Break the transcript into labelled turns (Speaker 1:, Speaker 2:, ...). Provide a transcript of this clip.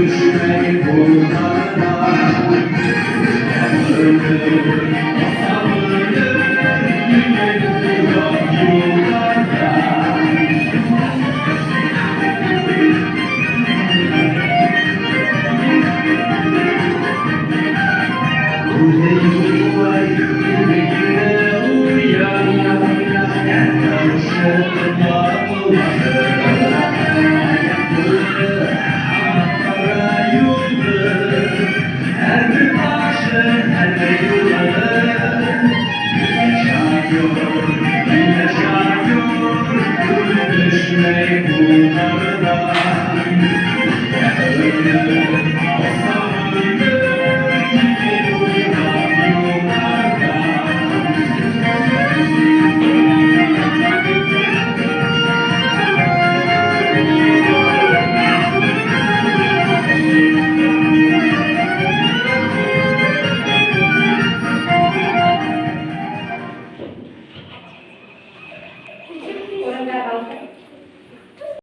Speaker 1: Düşmey kullardan. Ömür sabırdır, yine yok yollardan. Düşmek bunlardan. Ömür sabırdır, yine uyan yollardan.
Speaker 2: Урында ҡалһын.